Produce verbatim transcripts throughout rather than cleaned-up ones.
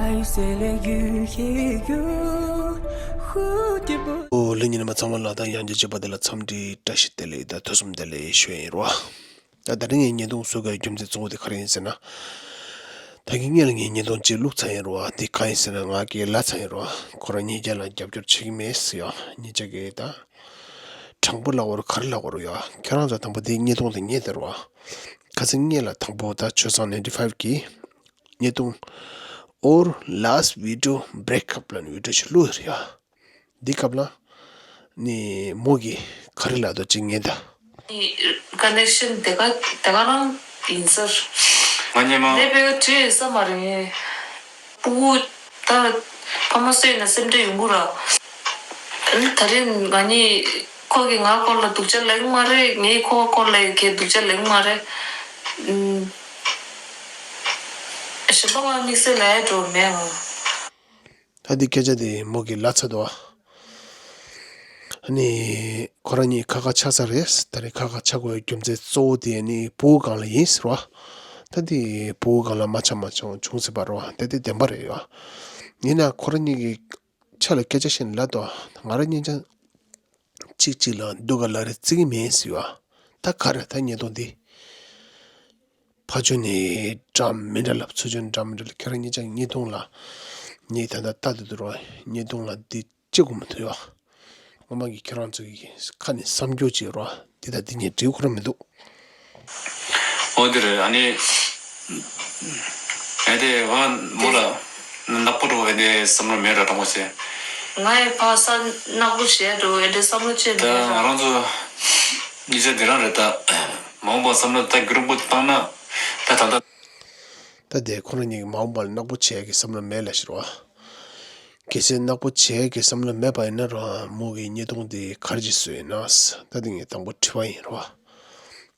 ཨོ་ལྷན་རྒྱས་རྣམ་པ་ཚང་མ་ལ་དང་ཡང་བསྐྱར་བྱས་པ་དེ་ལ་འཚམས་འདྲི་བཀྲ་ཤིས་བདེ་ལེགས་དང་ཐུགས་བསམ་བདེ་ལེགས་ཞུ་ཡིན་རོ། ད་ད་རིང་ངས་བརྙན་ཐུང་བཟོ་དགོས་རྒྱུ་མཚན་གཙོ་བོ་དེ་ག་རེ་ཡིན་ཟེར་ན། ད་གིན་སྔོན་ལ་ངས་བརྙན་ཐུང་གཅིག་བླུགས་ཚར་ཡིན་རོ། དེ་ག་ཡིན་ཟེར་ན་ང་གིས་ལབ་ཚར་ཡིན་རོ། ཁོ་རང་གཉིས་ཀ་ལ་རྒྱབ་སྐྱོར་བྱེད་ཀྱི་མེད་ཟེར་ཡ། གཉིས་ཀ་གིས་ད་དྲང་པོ་ལབ་དགོས་རེད་ག་རེ་ལབ་དགོས་རེད་ཡ། ཁྱེད་རང་ཚོ་དང་པོ་དེ་བརྙན་ཐུང་དེ་ཉན་དེ་རོ། ཁ་སང་སྔོན་ལ་དང་པོ་ད་ཆོས་བཟང་ninety five གིས་བརྙན་ཐུང་Our Last Video Breakup ལབ་ནས་བི་ཌིའོ་ཞིག་བླུགས་ཡོད་རེད་ཡ། འདི་སྐབས་ལ་ནི་མོ་གིས་ག་རེ་ལབ་འདུག་ཅིག་ཉན་ད། ནི་ཀ་ནེག་ཤན་དེ་ག་དེ་ག་རང་ཡིན་ས། ང་སྔོན་མ་དེ་བས་བྲིས་ཡོད་ས་མ་རེད། སྤུ་གུ་ད་ཕ་མ་སུ་ཡིན་ན་སེམས་ཁྲལ་ཡོང་གི་ར། ཨ་ནི་ད་རེས་ང་གཉིས་ཁོ་གིས་ང་སྐོར་ལ་སྡུག་ཅག་ལབ་ཀྱི་མ་རེད། ངས་ཁོ་སྐོར་ལ་ཁྱེད་སྡུག་ཅག་ལབ་ཀྱི་མ་རེད། ཨུམ། གཞན་པ་ང་དམིགས་བསལ་ལབ་ཡ་འགྲོ་མེད་ཨང་། ད་འདི་སྐད་ཆ་དེ་མོ་གིས་ལབ་ཚར་འདུག་ཨ་ནི་ཁོ་རང་གཉིས་ཁ་ཁ་ཆགས་ས་རེད། ད་རེས་ཁ་ཁ་ཆགས་དགོས་རྒྱུ་མཚན་གཙོ་བོ་དེ་ནི་སྤུ་གུ་སྒང་ལ་ཡིན་ཟེར་བ། ད་འདི་སྤུ་གུ་སྒང་ལ་མ་ཆགས་མ་ཆགས་བྱུང་ཟེར་བ་རེད་བ། ད་འདི་བདེན་པ་རེད་ཡ། ཡིན་ན་ཁོ་རང་གཉིས་ཀྱི་ཆ་ལ་སྐད་ཆ་བཤད་ན་ལབ་འདུག་ང་རང་གཉིས་ཆ་གཅིག་གཅིག་ལ་སྡུག་ག་ལ་རེ་བརྩི་གི་མེད་ཟེར་བ། ད་ག་རེ་ད་བརྙན་ཐུང་འདི། ཕར་ཕྱོགས་ནས་འདྲ་མི་འདྲ་ལབ་ཚུར་ཕྱོགས་ནས་འདྲ་མི་འདྲ་ལབ། ཁྱེད་རང་གཉིས་ཆ་བརྙན་ཐུང་ལ་ངས་ད་ལྟ་ལྟ་དུས་དུ་རོ། བརྙན་ཐུང་ལ་འདི་ཅི་གོ་མི་ཐུབ་ཡོད། ངོ་མ་གི་ཁྱེད་རང་ཚོ་གི་ཁ་ནས་བསམ་རྒྱུ་ཅིག་རོ། འདི་དང་འདི་གཉིས་འབྲེལ་ཁོ་རང་མི་འདུག་འོ་འདི་རེད། ཨ་ནི་ཨེ་དེ་ང་མོ་ལ་ནག་པོ་འགྲོ་ཨེ་དེ་བསམ་བློ་མེད་ར་དྲང་པོ་བྱས། ང་ཡི་ཕ་ས་ནག་པོ་བྱས་འགྲོ་ཨེ་དེ་བསམ་བློ་ཅི་ད་མེད་ང་ར། རང་ཚོ་གཉིས་ཆ་འདི་རང་རེད་ད། མ་འོངས་པ་བསམ་བློ་ད་རྒྱུན་རིང་པོ་བཏང་ན་ད་ད་ད། ད་དེ་ཁོ་རང་གཉིས་ཀྱི་མ་འོངས་པ་ལ་ནག་པོ་བྱེད་ཡག་གི་བསམ་བློ་མེད་ལ་ཤི་རོ། གལ་སྲིད་ནག་པོ་བྱེད་ཡག་གི་བསམ་བློ་མེད་པ་ཡིན་ན་རོ། མོ་གི་བརྙན་ཐུང་དེ་ག་རེ་ཅིག་བཟོས་ཡིན་ན། ད་དེ་ངས་དང་པོ་དྲི་བ་ཡིན་རོ།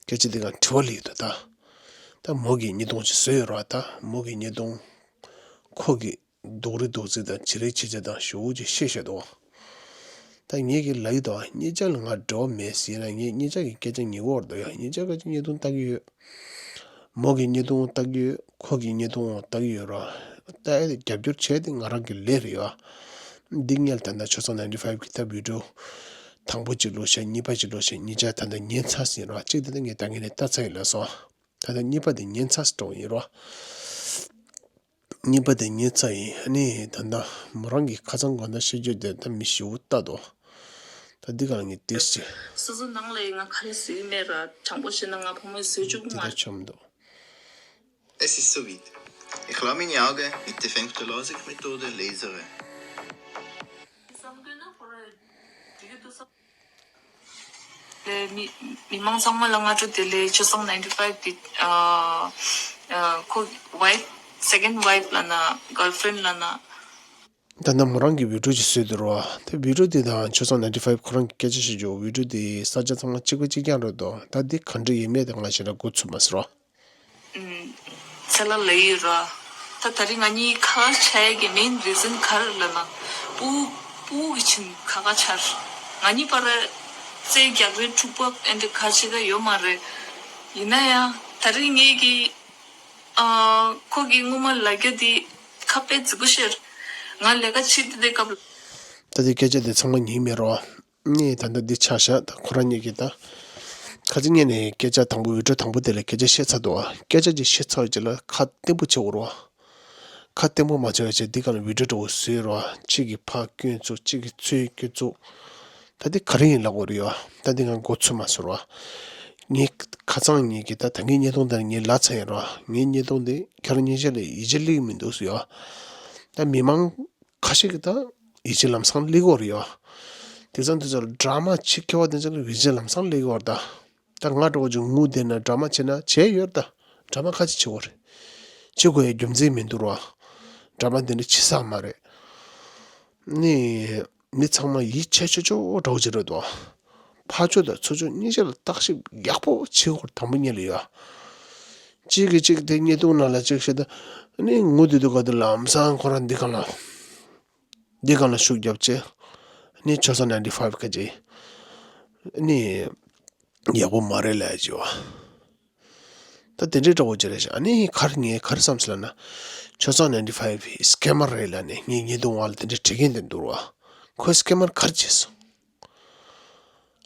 སྐད་ཆ་འདི་ག་དྲི་བ་ལ་ཡོད་དོ་ད། ད་མོ་གི་བརྙན་ཐུང་ཅིག་བཟོས་ཡོད་རོ། ད་མོ་གི་བརྙན་ཐུང་ཁོ་གི་སྡུག་རུས་སྡུག་ཚིག་དང་བྱི་རིག་བྱི་ཆ་དང་ཞུ་ཅིག་བཤད་བཤད་དོ། ད་ངེད་ཀྱི་ལ་ཡི་དོ་གཉིས་ཆ་ལ་ང་འབྲེལ་བ་མེད་ཟེར་ན་ངེད་གཉིས་ཆ་གི་སྐད་ཆ་ཉེ་བོར་དོ་ཡ། གཉིས་ཆ་གི་བརྙན་ཐུང་ལྟ་གི་ཡོད། མོ་གི་བརྙན་ཐུང་ལྟ་གི་ཡོད། ཁོ་གི་བརྙན་ཐུང་ལྟ་གི་ཡོད་ར། ད་ཨེ་རྒྱབ་སྐྱོར་བྱས་ཏེ་ང་རང་གི་ལས་རེད་ཡ། འདི་ངས་ད་ལྟ་ཆོས་བཟང་ninety five གི་ད་བི་ཌིའོ་དང་པོ་གཅིག་བླུགས་ཤག་གཉིས་པ་གཅིག་བླུགས་ཤག་གཉིས་ཆ་ད་ལྟ་ཉན་ཚར་ཟིན་ར། གཅིག་ད་ལྟ་ངས་ད་ངས་ནས་ལྟ་ཚར་ཡིན་ལ་སོ། ད་ལྟ་གཉིས་པ་དེ་ཉན་ཚར་སོང་ཡིན་ར། གཉིས་པ་དེ་ཉན་ཚར་ཡིན། ཨ་ནི་ད་ལྟ་མོ་རང་གི་ཁ་སང་དགོང་དག་བཤད་རྒྱུ་དེ་ད་མི་ཞིའུ་ལྟ་དོ། ད་འདི་ག་ལ་ངས་ཏེས་ཅི། སོ་སོ་ནང་ལ་ཡི་ང་ག་རེ་བཟོས་མེད་ར། དྲང་པོ་བཤད་ན་ང་ཕོ་མོས་བཟོས་བཅུག་དེ་མ་ད་ཆོམ་དོ། Es ist soweit. Ich lasse meine Augen mit der Femtologik-Methode lasern. ལས་མི་མི་མང་ཚང་མ་ལ་སྔ་དྲོ་བདེ་ལེགས། ཆོས་བཟང་ninety five དེ་ཨ་ཨ་ཁོ་wife, second wife ལབ་ན་girlfriend ལབ་ན། ད་ནང་མོ་རང་གི་བི་ཌིའོ་ཅིག་བཟོས་འདུག་རོ། དེ་བི་ཌིའོ་དེ་དང་ཆོས་བཟང་ninety five ཁོ་རང་གི་སྐད་ཆ་ཞིག་འཇོག་བི་ཌིའོ་དེ་ས་ཆ་ཚང་མ་གཅིག་པ་གཅིག་རྐྱང་རེད་དོ། ད་འདི་ག་འདྲ་ཡིན་མེད་དེ་ང་ཞེ་དྲག་མགོ་ཚོད་མ་སོང་རོ། ཚེ་ལ་ལ་ཡི་ར། ད་ད་རིང་ང་གཉིས་ཁ་ཆ་ཡ་གི་main reason ག་རེ་ལབ་ན། སྤུ་སྤུ་གི་ཆིན་ཁ་ཁ་ཆར། ང་གཉིས་བར་རྩེ་རྒྱག་རེས་འཁྲུག་པ་ཨེ་འདྲ་ཁ་ཆེ་ག་ཡོད་མ་རེད། ཡིན་ན་ཡང་ད་རིང་ངེད་ཀྱི་ཨ་ཁོ་གི་སྔོན་མ་ལ་རྒྱ་དེ་ཁ་དཔེ་རྫིག་པོ་བཤད། ང་ལས་ཀ་བྱེད་དེ་དེ་སྐབས་ལ། ད་དེ་སྐད་ཆ་དེ་ཚང་མ་ཉིན་མེད་རོ། ངས་ད་ལྟ་འདི་ཆ་བཞག་ད་ཁོ་རང་གཉིས་ཀྱིས་ད་ཁ་ཅིག་ངས་ནས་སྐད་ཆ་དང་པོ་བི་ཌིའོ་དང་པོ་དེ་ལ་སྐད་ཆ་བཤད་ཚར་འདུག་སྐད་ཆ་ཅིག་བཤད་ཚར་རྗེས་ལ་ཁ་བརྟན་པོ་བྱེད་དགོས་རེད་བ། ཁ་བརྟན་པོ་མ་བྱས་པ་བྱས་འདི་ག་ལ་བི་ཌིའོ་འདྲ་བོ་བཟོས་རེད་བ། གཅིག་གིས་ཕར་སྐྱོན་བཙུགས། གཅིག་གིས་ཚུར་སྐྱོན་བཙུགས། ད་འདི་ག་རེ་ཡིན་ལབ་དགོས་རེད་བ། ད་འདི་ང་མགོ་ཚོད་མ་སོང་རེད་བ། ངས་ཁ་སང་ངས་ཀྱི་ད་ད་གིན་བརྙན་ཐུང་དེ་ངས་ལབ་ཚར་ཡིན་རེད་བ། ངའི་བརྙན་ཐུང་འདི་ཁྱེད་རང་གཉིས་ཆ་ལ་ཡིད་ཆེས་སླེབས་ཀྱི་མི་འདུག་ཟེར་བ། ད་མི་མང་ཁ་ཤས་ཀྱིས་ད་ཡིད་ཆེས་ལམ་སང་སླེབས་ཀྱི་ཡོད་རེད་ཡ། དེང་སང་དུས་ཚོད་ལ་ཌ་ར་མ་བྱེད་མཁས་པ་དེ་ཚོ་ལ་ཡིད་ཆེས་ལམ་སང་སླེབས་ཀྱི་ཡོད་རེད་ད། ད་ང་འདྲ་བོ་ཅིག་ངུ་བསྡད་ན་ཌ་ར་མ་བྱེད་ན་བྱས་ཡོད་རེད་ད། ཌ་ར་མ་ཁ་ཅིག་བྱེད་དགོས་རེད། བྱེད་དགོས་ཡ་རྒྱུ་མཚན་མི་འདུག་ར། ཌ་ར་མ་དེ་འདྲ་བྱེད་ས་མ་རེད། ནི། མི་ཚང་མ་ཡིད་ཆེས་ཆོག་ཆོག་འདྲ་བོ་ཅིག་རེད་དོ། ཕར་ཕྱོགས་དང་ཚུར་ཕྱོགས་གཉིས་ཆ་ལ་བརྟག་ཞིབ་ཡག་པོ་བྱེད་དགོས་དང་པོ་ཉིད་ལ་ཡ། གཅིག་གིས་གཅིག་དེ་བརྙན་ཐུང་ནང་ལ་གཅིག་བཤད་ད། ནི་ངུ་དུས་དུས་ག་དུས་ལམ་སང་ཁོ་རང་འདི་གང་ལ། འདི་གང་ལ་ཤུགས་རྒྱབ་བྱས། ནི་ཆོས་བཟང་ninety five ག་ཅིག་ནི། ཡག་པོ་མ་རེད་ལབ་ཡ་ཅིག་བ། ད་དེ་འདྲའི་འདྲ་བོ་ཅིག་རེད་ཤག་ཨ་ནི་ག་རེ་ངས་ག་རེ་བསམ་སོང་ལབ་ན། ཆོས་བཟང་ནའིན་ཊི་ཕའིབ་སི་ཀེ་མ་རེད་ལབ་ནས་ངའི་བརྙན་ཐུང་འོག་ལ་དེ་འདྲ་བྲིས་མཁན་དེ་འདུག་རོ། ཁོས་སི་ཀེ་མ་ག་རེ་བྱས་སོང་།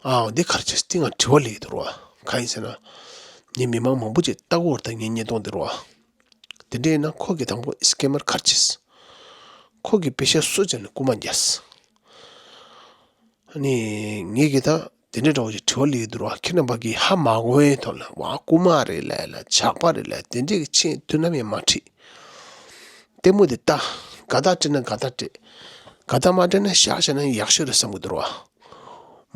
ཨའོ་འདི་ག་རེ་བྱས་སོང་། འདི་ང་དྲི་བ་སླེབས་འདུག་རོ། གང་ཡིན་ཟེར་ན། ངའི་མི་མང་མང་པོ་ཅིག་ལྟ་གི་ཡོད་རེད་ད་ངའི་བརྙན་ཐུང་འདི་རོ། དེ་འདྲ་ཡིན་ན་ཁོ་གིས་དང་པོ་སི་ཀེ་མ་ག་རེ་བྱས་སོང་། ཁོ་གིས་པེ་ཤག་སུ་བྱས་ནས་རྐུ་མ་བརྒྱབ་སོང་། ཨ་ནི་ངེད་ཀྱིས་ད་དེ་འདྲའི་འདྲ་བོ་ཞིག་དྲི་བ་སླེབས་འདུག་རོ། ཁྱེད་རྣམ་པ་གིས་ཧ་མ་གོ་བའི་ཐོག་ལ་བ་རྐུ་མ་རེད་ལབ་ལ་ཇག་པ་རེད་ལབ་དེ་འདྲའི་མཆན་དུས་ནམ་ཡང་མ་བྲིས། ལྟད་མོ་དེ་ལྟ། དགའ་རྟགས་སྤྲད་ན་དགའ་རྟགས་སྤྲད། དགའ་རྟགས་མ་སྤྲད་ན་བཞག་བཞག་ན་ཡག་ཤོས་རེད་བསམ་གི་འདུག་རོ།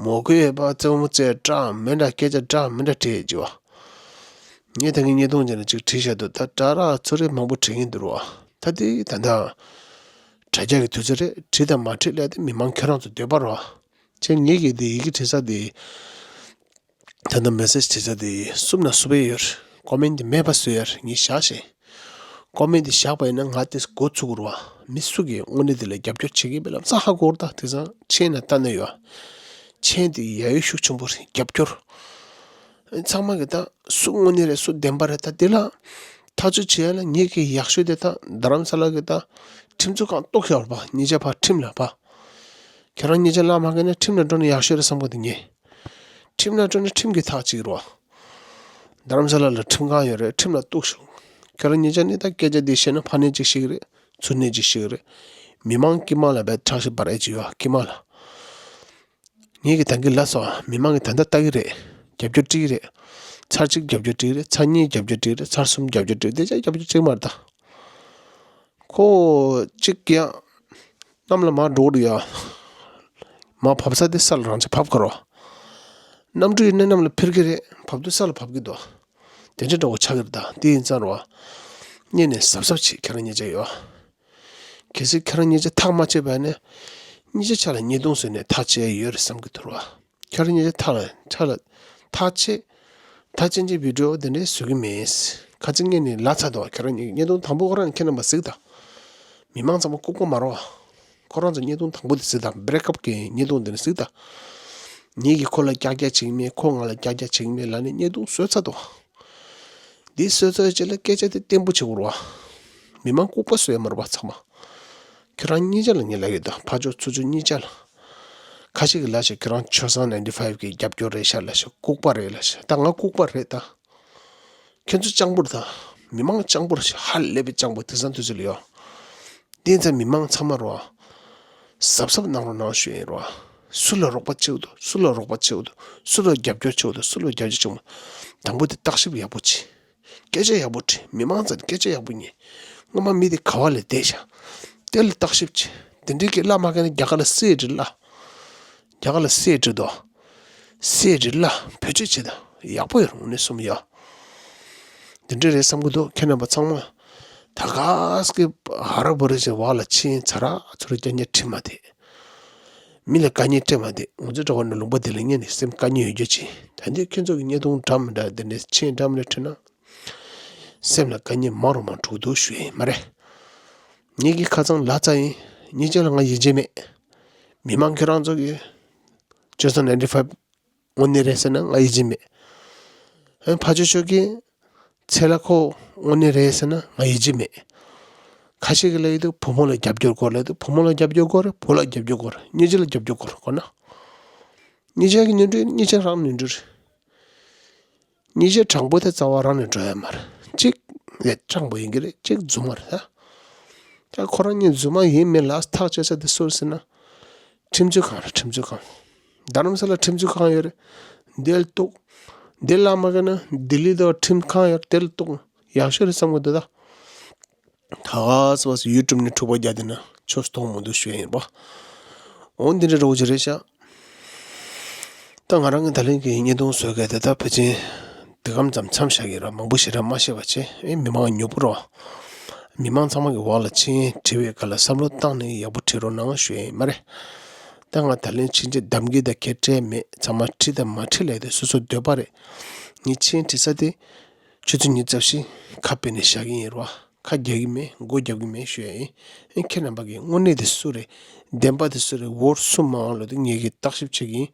མོ་གོས་པ་རྩེད་མོ་རྩེ་འདྲ་མི་འདྲ་སྐད་ཆ་འདྲ་མི་འདྲ་བྲིས་ཀྱི་བ། ངས་ད་གིན་བརྙན་ཐུང་བྱས་ནས་ཅིག་བྲིས་བཞག་འདུག་ད་དྲ་རག་ཚོ་རེ་མང་པོ་བྲིས་ཀྱིན་འདུག་རོ། ད་དེ་ད་ལྟ་དྲ་རྒྱ་གི་དུས་ཚོད་རེད། བྲིས་དང་མ་བྲིས་ལས་དེ་མི་མང་ཁྱེད་རང་ཚོ་འདོད་པ་རོ། ཁྱེད་ངེད་ཀྱི་དེ་ཡི་གེ་བྲིས་ས་དེ། ད་ལྟ་མེ་སེ་ཇི་བྲིས་ས་དེ་གསུམ་ན་གསུམ་པ་ཡོད་རེད། ཀོ་མེན་དེ་མེད་པ་བཟོས་ཡོད་རེད། ངས་བཞག་བཞག་ཀོ་མེན་དེ་བཞག་པ་ཡིན་ན་ང་དེ་འགོ་ཚུགས་དགོས་རེད་བ། མི་སུ་གིས་དངོས་གནས་དེ་ལ་རྒྱབ་སྐྱོར་བྱེད་ཀྱི་མེད་ལབ་ས་ཧ་གོ་རེད་ད། དེང་སང་མཆན་ན་ལྟ་ན་ཡོད། མཆན་དེ་ཡ་ཡོད་ཤུགས་ཆེན་པོ་རེད་རྒྱབ་སྐྱོར། ཚང་མ་གི་ད་སུ་དངོས་གནས་རེད་སུ་བདེན་པ་རེད་ད་དེ་ལ་ཐག་གཅོད་བྱེད་ཡ་ལ་ངེད་ཀྱི་ཡག་ཤོས་དེ་ད་རྡ་རམ་ས་ལ་གི་ད་ཁྲིམས་རྩོད་ཁང་གཏོགས་ཤོར་བ་ཉེ་ཆར་ཕར་ཁྲིམས་ལ་ཕར། ཁྱེད་རང་ཉེ་ཆར་ལ་མ་གི་ན་ཁྲིམས་ལ་འགྲོ་ན་ཡག་ཤོས་རེད་བསམ་གི་འདུག་ངས། ཁྲིམས་ལ་འགྲོ་ན་ཁྲིམས་ཀྱིས་ཐག་གཅོད་རོགས། རྡ་རམ་ས་ལ་ལ་ཁྲིམས་ཁང་ཡོད་རེད། ཁྲིམས་ལ་གཏུགས་ཤོག་ཁྱོད་རང་ཉེ་ཆར་ནི་ད་སྐད་ཆ་འདི་བཤད་ན་ཕར་ནས་ཅིག་ཤེས་ཀྱི་རེད། ཚུར་ནས་ཅིག་ཤེས་ཀྱི་རེད། མི་མང་དཀྱིལ་མ་ལ་བས་ཁྲག་ཤེད་འབར་ཨེ་ཅིག་ཡོད་དཀྱིལ་མ་ལ། ངེད་ཀྱི་ད་གིན་ལབ་སོང་། མི་མང་གི་ད་ལྟ་ལྟ་གི་རེད། རྒྱབ་སྐྱོར་སྤྲད་ཀྱི་རེད། ཚར་གཅིག་རྒྱབ་སྐྱོར་སྤྲད་ཀྱི་རེད། ཚར་གཉིས་རྒྱབ་སྐྱོར་སྤྲད་ཀྱི་རེད། ཚར་གསུམ་རྒྱབ་སྐྱོར་སྤྲད་ཀྱི་རེད། དེ་ཅག་རྒྱབ་སྐྱོར་སྤྲད་ཀྱི་མ་རེད་ད། ཁོ་གཅིག་ཀྱང་གནམ་ལ་མར་འགྲོ་གི་འདུག་ཡ། མར་བབས་ས་དེ་ས་ལ་རང་ཅག་བབས་ཁར་བ། གནམ་གྲུ་ཡིན་ན་གནམ་ལ་འཕུར་གི་རེད། བབས་དུས་ས་ལ་བབས་ཀྱི་འདུག་དེ་འདྲ་འདྲ་བོ་ཆགས་ཀྱི་རེད་ད། དེ་ཡིན་ཙང་རོ། གཉིས་ནས་གཟབ་གཟབ་བྱེད་ཁྱེད་རང་གཉིས་ཆ་ཡོད། གལ་སྲིད་ཁྱེད་རང་གཉིས་ཆ་ཐག་མ་བཅད་པ་ཡིན་ན། གཉིས་ཆ་ཆ་ལ་བརྙན་ཐུང་བཟོས་ནས་ཐག་བཅད་ཡོད་རེད་བསམ་གྱི་འདུག་རོ། ཁྱེད་རང་གཉིས་ཆ་ཐག་ལ་ཆ་ལ་ཐག་བཅད། ཐག་བཅད་ཀྱི་བི་ཌིའོ་དེ་འདྲའི་བཟོ་གི་མེད། ཁ་ཚིག་ངས་ནི་ལབ་ཚར་འདུག་ཁྱེད་རང་གཉིས་བརྙན་ཐུང་དང་པོ་ཁོ་རང་ཁྱེད་རྣམ་པ་གཟིགས་དང་། མི་མང་ཚང་མ་ལྐུགས་པ་མ་རེད་བ། ཁོ་རང་ཚོ་བརྙན་ཐུང་དང་པོ་དེ་གཟིགས་དང་བྷི་རེ་ཀབ་ཀྱི་བརྙན་ཐུང་དེ་ནི་གཟིགས་དང་། ངེད་ཀྱིས་ཁོ་ལ་ཀྱག་ཀྱག་བྱེད་ཀྱི་མེད། ཁོ་ང་ལ་ཀྱག་ཀྱག་བྱེད་ཀྱི་མེད་ལབ་ནས་བརྙན་ཐུང་བཟོས་ཚར་འདུག་འདི་བཟོས་ཚར་རྗེས་ལ་སྐད་ཆ་དེ་བརྟན་པོ་བྱེད་དགོས་རེད་བ། མི་མང་ལྐུགས་པ་བཟོས་ཡ་མ་རེད་བ་ཚང་མ། ཁྱེད་རང་གཉིས་ཆ་ལ་ངས་ལབ་ཡོད་ད། ཕར་ཕྱོགས་ཚུར་ཕྱོགས་གཉིས་ཆ་ལ། ཁ་ཤས་ཀྱིས་ལབ་ཤག་ཁྱེད་རང་ཆོས་བཟང་ནའིན་ཊི་ཕའིབ་ཀྱི་རྒྱབ་སྐྱོར་རེད་ཤག་ལབ་ཤག་ལྐུགས་པ་རེད་ལབ་ཤག་ད་ང་ལྐུགས་པ་རེད་ད། ཁྱེད་ཚོ་སྤྱང་པོ་རེད་ད། མི་མང་སྤྱང་པོ་རེད་ཤག་ཧ་ལས་པའི་སྤྱང་པོ་དེང་སང་དུས་ཚོད་ལ་ཡོད། དེ་ཚོ་མི་མང་ཚང་མ་རོ། གཟབ་གཟབ་གནང་རོགས་གནང་ཞུ་ཡིན་རོ། སུ་ལ་རོགས་པ་བྱེད་འདུག་སུ་ལ་རོགས་པ་བྱེད་འདུག་སུ་ལ་རྒྱབ་སྐྱོར་བྱེད་འདུག་སུ་ལ་རྒྱབ་སྐྱོར་བྱེད་འདུག་དང་པོ་དེ་བརྟག་ཞིབ་ཡག་པོ་བྱེད། སྐད་ཆ་ཡག་པོ་དྲིས། མི་མང་ཚོ་ནི་སྐད་ཆ་ཡག་པོ་ཉན། སྔོན་མ་མི་དེ་ག་བ་ལ་བསྡད་ཤག་དེ་ལ་བརྟག་ཞིབ་བྱེད། དེ་འདྲའི་གི་བླ་མ་ག་ནས་རྒྱ་གར་ལ་སྲིད་འདྲི་ལ། རྒྱ་གར་ལ་སྲིད་འདྲི་དོ། སྲིད་འདྲི་ལ་བེད་སྤྱོད་བྱེད་དང་ཡག་པོ་ཡོད་རུང་ནས་གསུམ་ཡོད། དེ་འདྲ་རེད་བསམ་གི་འདུག་ཁྱེད་རྣམ་པ་ཚང་མ། ད་ག་སྐད་ཧ་ར་བོ་རེ་བྱེད་བག་ལ་ཕྱིན་ཚ་ར་ཚུར་རྒྱ་ཉེ་ཁྲིམས་མ་དེ། མི་ལ་དཀའ་ངལ་སྤྲད་མ་དེ་ང་ཚོ་འདྲ་བ་ནི་ལུང་པ་དེ་ལ་ངས་ནི་སེམས་དཀའ་ངལ་ཡོད་རྒྱུ་ཅི། ད་འདི་ཁྱེད་ཚོ་གི་བརྙན་ཐུང་འདྲ་མི་འདྲ་དེ་འདྲ་མཆན་འདྲ་མི་འདྲ་བྲིས་ན། སེམས་ལ་དཀའ་ངལ་མང་རུ་མང་འགྲོ་གི་འདུག་ཞུ་ཡས་མ་རེད། ངེད་ཀྱི་ཁ་སང་ལབ་ཚར་ཡིན། ཉེ་ཆར་ལ་ང་ཡིད་ཆེས་མེད། མི་མང་ཁྱེད་རང་ཚོ་གི་ཆོས་བཟང་ནའིན་ཊི་ཕའིབ་དངོས་གནས་རེད་ཟེར་ན་ང་ཡིད་ཆེས་མེད། ཨ་ཕ་ཆོས་ཆོས་ཀྱི་ཚེ་ལ་ཁོ་དངོས་གནས་རེད་ཟེར་ན་ང་ཡིད་ཆེས་མེད། ཁ་ཤས་ཀྱིས་ལབ་ཡོད་འདུག་བུ་མོ་ལ་རྒྱབ་སྐྱོར་དགོས་ལབ་འདུག་བུ་མོ་ལ་རྒྱབ་སྐྱོར་དགོས་རེད། བུ་ལ་རྒྱབ་སྐྱོར་དགོས་རེད། གཉིས་ཆ་ལ་རྒྱབ་སྐྱོར་དགོས་རེད་དགོས་ན། གཉིས་ཆ་གི་ནོར་འཁྲུལ་གཉིས་ཆ་རང་ནོར་འཁྲུལ་རེད། གཉིས་ཆ་དྲང་པོ་དེ་རྩ་བ་རང་ནས་འགྲོ་ཡ་མ་རེད། གཅིག་རེད་དྲང་པོ་ཡིན་གྱི་རེད། གཅིག་རྫུན་མ་རེད་ད། ད་ཁོ་རང་གཉིས་རྫུན་མ་ཡིན་མིན་ལ་ཐག་གཅོད་ས་དེ་སུ་རེད་ཟེར་ན། ཁྲིམས་རྩོད་ཁང་རེད། ཁྲིམས་རྩོད་ཁང་། རྡ་རམ་ས་ལ་ཁྲིམས་རྩོད་ཁང་ཡོད་རེད། འདི་ལ་གཏུགས། འདི་ལ་མ་དགའ་ན་ལྡི་ལི་དུ་ཁྲིམས་ཁང་ཡོད་རེད། དེ་ལ་གཏུགས། ཡག་ཤོས་རེད་བསམ་གི་འདུག་ད། ད་ག་སོ་སོ་ཡུ་ཊུབ་ནས་འཁྲུག་པ་རྒྱག་བསྡད་ན་ཆོས་གཏོང་མི་འདུག་ཞུ་ཡ་ཡིན་པ། འོ་འདི་འདྲ་འདྲ་བོ་ཅིག་རེད་ཤག་ད་ང་རང་གི་ད་ལན་གྱི་བརྙན་ཐུང་བཟོ་མཁན་དེ་ད་ཕལ་ཆེར་འདི་གམ་ཙམ་མཚམས་བཞག་གི་ར། མང་པོ་ཞེ་དྲག་མ་བཤད་པ་བྱས། ཨེ་མི་མང་ཉོབ་པོ་རོ། མི་མང་ཚང་མ་གི་འོག་ལ་མཆན་བྲིས་པའི་སྐབས་ལ་བསམ་བློ་བཏང་ནས་ཡག་པོ་བྲིས་རོགས་གནང་ཞུ་ཡ་ཡིན་མ་རེད། ད་ང་ད་ལན་ཕྱིན་ཆད་གདམ་གྱི་ད་གལ་སྤྲད་མེད། ཚང་མ་བྲིས་དང་མ་བྲིས་ལས་དེ་སོ་སོ་འདོད་པ་རེད། ངས་མཆན་བྲིས་ས་དེ་ཆུ་ཚོད་ཉི་ཤུ་རྩ་བཞི་ཁ་དཔེ་ནས་བཞག་གི་ཡིན་རོ། ཁ་རྒྱག་གི་མེད། མགོ་རྒྱབ་ཀྱི་མེད་ཞུ་ཡ་ཡིན། ཨེ་ཁྱེད་རྣམ་པ་གིས་དངོས་གནས་དེ་སུ་རེད། བདེན་པ་དེ་སུ་རེད། འོ་སུ་མང་ལོ་དེ་ངེད་ཀྱིས་བརྟག་ཞིབ་བྱེད་ཀྱི་ཡིན།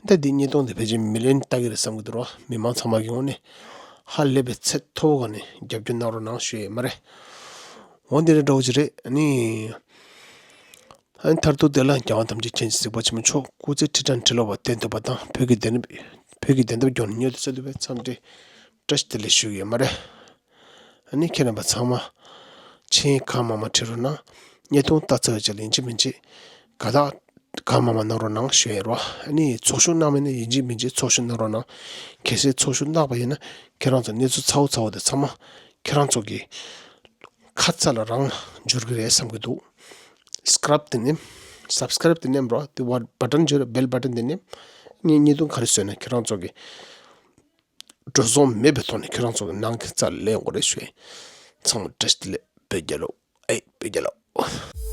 ད་འདི་བརྙན་ཐུང་དེ་ཕལ་ཆེར་མི་ལན་ལྟ་གི་རེད་བསམ་གྱི་འདུག་རོ། མི་མང་ཚང་མ་གིས་དངོས་གནས་ཧ་ལས་པའི་ཚད་མཐོ་བོ་ག་ནས་རྒྱབ་སྐྱོར་གནང་རོགས་གནང་ཞུ་ཡ་ཡིན་མ་རེད། འོ་འདི་རེད་འདྲ་བོ་ཅིག་རེད། ཨ་ནི། ཨ་ནི་མཐར་ཐུག་དེ་ལ་རྒྱལ་བ་ཐམས་ཅད་མཁྱེན་ཅིང་གཟིགས་པ་ཆེན་པོ་མཆོག་སྐུ་ཚེ་ཁྲི་ཕྲག་ཁྲི་ལོ་བར་བརྟན་ཐུབ་པ་དང་། བོད་ཀྱི་བདེན་པ་བོད་ཀྱི་བདེན་མཐའ་སྐྱོང་ནས་མྱུར་དུ་སྩོལ་ཐུབ་པའི་འཚམས་འདྲི་བཀྲ་ཤིས་བདེ་ལེགས་ཞུ་གི་ཡོད་མ་རེད། ཨ་ནི་ཁྱེད་རྣམ་པ་ཚང་མ་མཆན་གང་མང་མང་བྲིས་རོགས་གནང་། བརྙན་ཐུང་ལྟ་ཚར་བའི་རྗེས་ལ་ཡིན་གཅིག་མིན་གཅིག་དགའ་རྟགས་གང་མང་མང་གནང་རོགས་གནང་ཞུ་ཡིན་རོགས། ཨ་ནི་ཚོགས་ཞུགས་གནང་མེད་ན་ཡིན་གཅིག་མིན་གཅིག་ཚོགས་ཞུགས་གནང་རོགས་གནང་། གལ་སྲིད་ཚོགས་ཞུགས་གནང་པ་ཡིན་ན་ཁྱེད་རང་ཚོ་གནས་ཚུལ་ཚ་བོ་ཚ་བོ་དེ་ཚང་མ་ཁྱེད་རང་ཚོ་གི་ཁ་ཚ་ལ་རང་འབྱོར་གི་རེད་བསམ་གི་འདུག་སི་ཀ་རབ་དེ་ནེམ། སབ་སི་ཀ་རབ་དེ་ནེམ་རོགས། དེ་བར་བ་ཊན་འབྱོར། བེལ་བ་ཊན་དེ་ནེམ། ངས་བརྙན་ཐུང་ག་རེ་བཟོས་ན་ཁྱེད་རང་ཚོ་གི་འགྲོ་སོང་མེད་པའི་ཐོག་ནས་ཁྱེད་རང་ཚོ་གི་ནང་གི་རྩ་ལེན་དགོས་རེད་ཞུ། ཚང་མ་བཀྲ་ཤིས་བདེ་ལེགས། བོད་རྒྱལ་ལོ། ཨེ་བོད་རྒྱལ་ལོ།